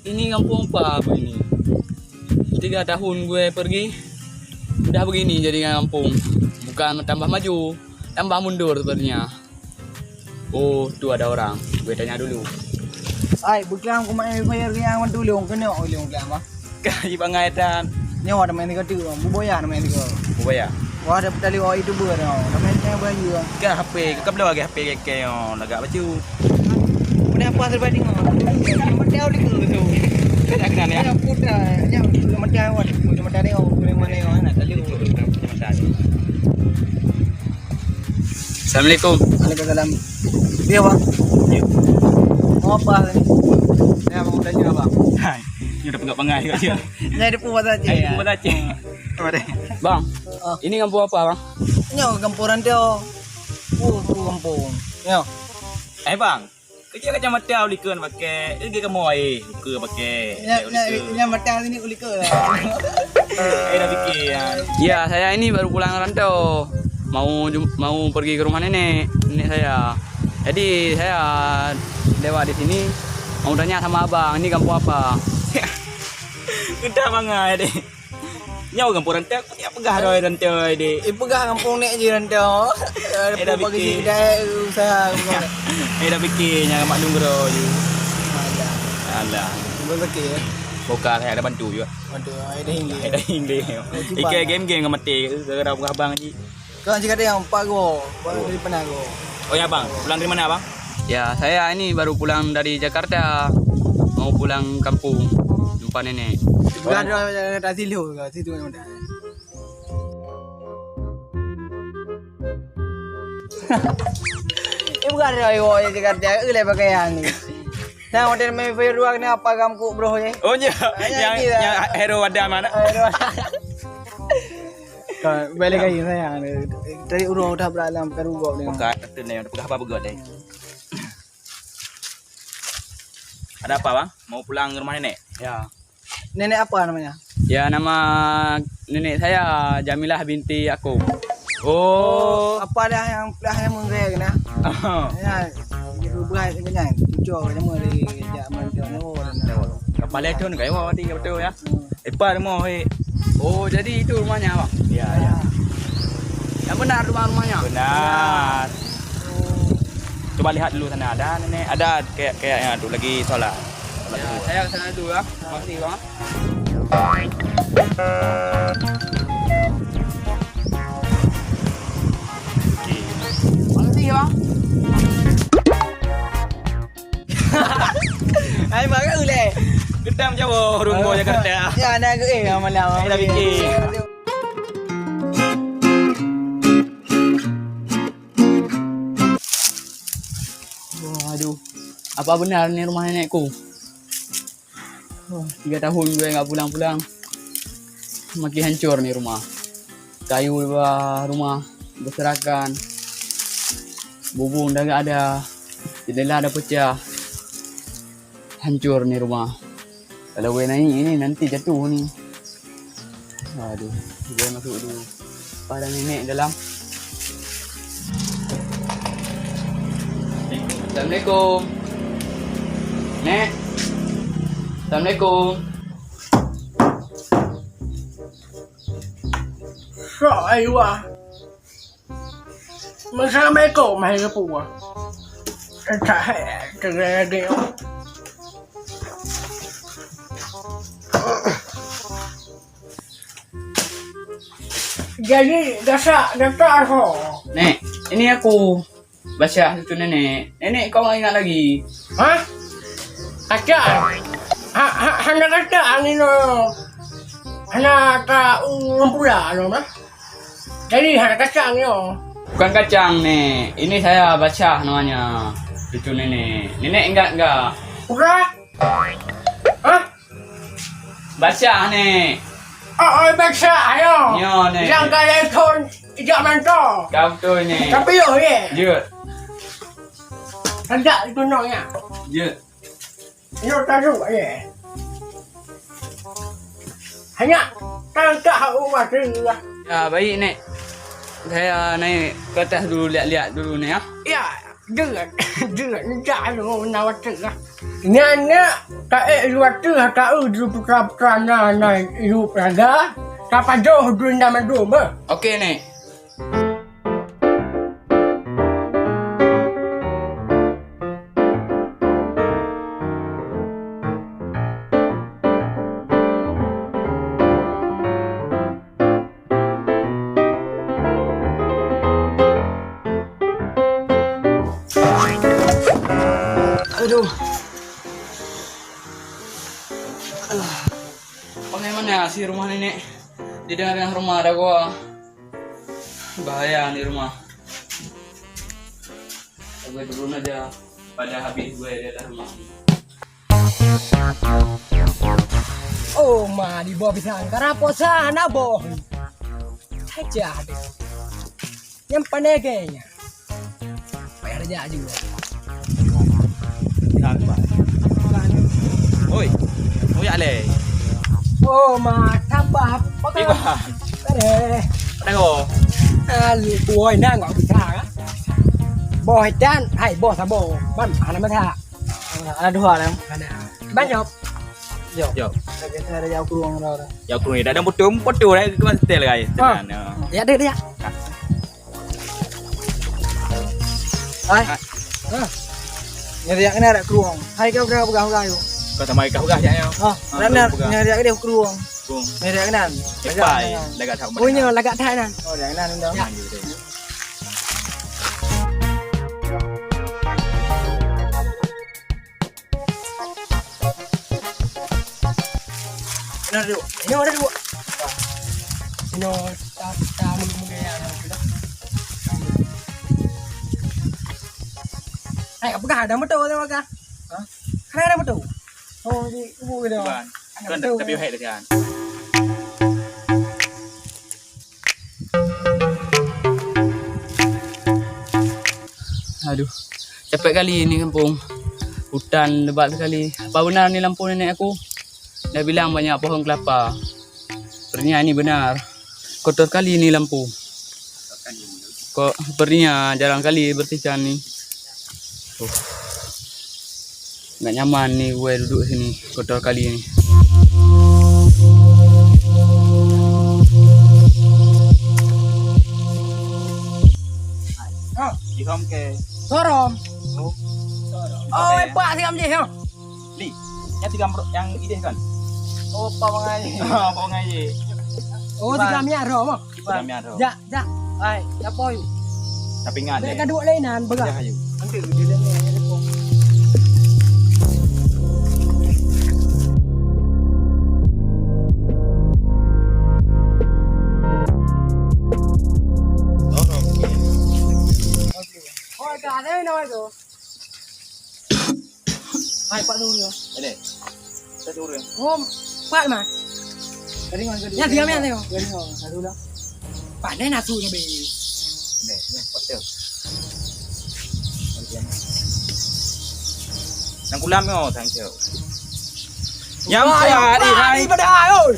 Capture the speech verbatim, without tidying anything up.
Ini kampung apa aku ini? Tiga tahun gue pergi, udah begini jadi kampung. Bukan tambah maju, tambah mundur sepertinya. Oh, tu ada orang. Gue tanya dulu. Ai, buklam ku mai fire ke yang tulung kena ulung ke apa? Kai bangai tan. Nyawa ada main tiga tu, buboya ada main tiga. Buboya. Wah, ada petali oh itu ber, oh. Ada main yang bayu. Kan H P, kau belum lagi H P keke, oh, lagak bacu. Udah apa serba tengok. Macam dia tu. Kita kenal ya. Yang putar, yang macam awak, macam dia, oh, boleh mana yang nak tali. Assalamualaikum. Waalaikumsalam. Dia, Bang. Ya. Mau apa ni? Ya, mau tanya, Bang. Hai, ni udah pegang pangai kat dia. Saya ada puas saja. Hai, puas saja. Apa dia? Bang, ah, ini kampung apa, Bang? Nyo, kampung Rantau. Oh, tu kampung. Nyo. Eh, Bang, kerja kacamata ulikon pakai, lagi kamu air, buka pakai. Ya, ya, ya, mata sini ulikon. Eh, dah fikir, ya. Ya, saya ini baru pulang rantau. Mau jum-, mau pergi ke rumah nenek, nenek saya. Jadi, saya lewat di sini, mau tanya sama abang, ini kampung apa? Entah bangai deh. Nyawa kampung rantau, aku tak peugah roh rantau deh. Eh, peugah kampung nek je rantau. Eh, dah fikir. Usaha. Eh, dah fikir, nyan maklum keudroe je. Alah. Alah. Belum fikir, ya? Bukan, saya ada bantu juga. Bantu, eh, dah hingga. Eh, dah hingga. Ikai game-game ngon mati, gara-gara peugah abang je. Kau cakap dia yang empat go, baru dari pernah go. Oh ya, Bang, pulang dari mana, Bang? Ya, saya ini baru pulang dari Jakarta. Mau pulang kampung, jumpa nenek. Bukan ada tak silu ke situ yang dah. Ini bukan ada yang Jakarta, eh, lah pakaian ni. Nah, hotel main fire dua kena apa kamu kok, bro, ya? Oh, ya. Yang, yang hero ada mana? Hero ada. Ka, balik lagi sayang. Tadi urang udah beralam ke rugok dia. Bukan, betul ni. Peugah apa beugöt deh? Ada apa, Bang? Mau pulang ke rumah nenek? Ya. Nenek apa namanya? Ya, nama nenek saya Jamilah binti Yaakob. Oh. Apa dah yang, dah yang menggaya kena? Oh. Ya, dia berbuat macam ni. Cucuk nama dia, jak macam ni. Oh, dah. Kepala tu nak kaya mati betul ya. Hmm. Epa rumah, eh. Oh, jadi itu rumahnya, Bang? Ya, ya. Yang benar rumah-rumahnya? Benar. Coba lihat dulu sana, ada nenek, ada kayak-kayaknya tu lagi solat. Solat dulu. Ya, saya ke sana dulu ya. Makasih, Bang. Okey. Makasih, Bang. Hai, marah uleh. Gedang Jawa, ureueng boh Jakarta. Ya, nak ke, eh, malam. Hai, dah fikir. Wah, aduh. Apa benar ni rumah nenekku? Wah, tiga tahun gue nggak pulang-pulang. Makin hancur ni rumah. Kayu di bawah rumah berserakan. Bubung dah gak ada. Jendela dah pecah. Hancur ni rumah. Kalau gue naik ini nanti jatuh ni. Aduh, gue masuk dulu. Pada nenek dalam. Assalamualaikum. Nek. Assalamualaikum. Sok ayuah. Assalamualaikum, hai geupeue. Entah, eh, keureudéh. Jadi, gasa, gasa ho. Nek, ini aku. Basyah cucu nenek. Nenek, kau nggak ingat lagi? Hah? Kacang? Ha, ha, hana kacang inoe. Hana ka ureueng pula inoe mah. Jadi hana kacang nyoe. Bukan kacang, Nek. Ini saya Basyah namanya. Cucu nenek. Nenek ingat nggak? Udah. Hah? Basyah, Nek. Oh, oh, Basyah, ayo. Nyo, Nek. Yang kaya thon ijak mantong. Kau betul, Nek. Tapi yo, ye. Jut. Hendak itu nyonya. Jut. Yo, tajuk, ye. Hanya tangkap hak rumah tu lah. Ya, baik, Nek. Saya naik ke atas dulu, lihat-lihat dulu, Nek, ya. Ya. Jeuet, jeuet, jak lôn na watèe lah. Nyan nyak, ka ék lôn watèe ka eu jeuet putra-putra na, na yub raga, ka pajoh dum na mandum, bah. Oke, Nek. Aduh. Alah. Bagaimana si rumah nenek? Di tengah-tengah rumah ada gua. Bahaya ni rumah. Gue turun aja. Pada habis gue di atas rumah. Oh, ma, di bawah pisang. Karena puasa, na boh. Aja deh. Nyang pandai kayaknya. Payah raja juga. Oi, muyak lé. Oh, ma, tambah. Iban. Ada. Ada go. Ali, woi, nang kok bisa, kan? Boh dan, hai, boh sabo. Ban, ana masa. Ada dua lah. Ada. Banyak. Yo. Yo. Ada jauh kurung dah. Jauh kurung dah. Ada betul, betul dah. Kau setel, guys. Ah. Tenan, ya. Ya, dia, dia. Hai. Ah. Nyari yang kena ada kurung. Hai, kau pegang, pegang, pegang, yuk. Kau sama ikan pegang, ya, ya. Ah, ah, pegang. Nyari yang dia kurung. Kurung. Nyari yang kena. Lepai, lagak tak. Oh, nya, lagak tak, nan. Oh, yang kena, dah. Ya. Inoe duek. Inoe dah duek. Inoe ta, ta, mulu-mulu ya. Hai, apa kah ada motor tu, kah? Hah? Kan ada motor. Oh, di, oh, dah. Bukan. Ada motor. Tapi hai dah kan. Aduh, capek kali ni kampung. Hutan lebat sekali. Apa benar ni lampôh nenek aku? Dah bilang banyak pohon kelapa. Sepertinya ini benar. Kotor kali ni lampôh. Kok sepertinya jarang kali bersihkan ni. Oh. Nggak nyaman ni gue duduk sini, kotor kali ni. Ah, di home ke? Sorong. Oh. Sorong. Oh, eh, Pak, siap je, ya. Li, yang tiga yang ideh kan? Oh, Pak Mangai. Ah, Pak Mangai. Oh, tiga miar, Rom. Iban. Iban. Jak, jak. Hai, siapa yuk? Tapi ingat deh. Mereka dua lain nan, begah. Jah, ayo. Nanti dia dah ni, dia pun. Oh, kat sana nama tu. Hai, Pak Nur, ya. Ada. Satu orang. Oh, Pak, Mas. Tadi mana tadi? Ya, diam, ya, tengok. Tadi mana? Satu dah. Pak, dia nak suruh lebih. Deh, ya, Pak, ya. Nang kulam, yo, thank you. Yang Pak, Pak, Pak, hai. Di pada, oi.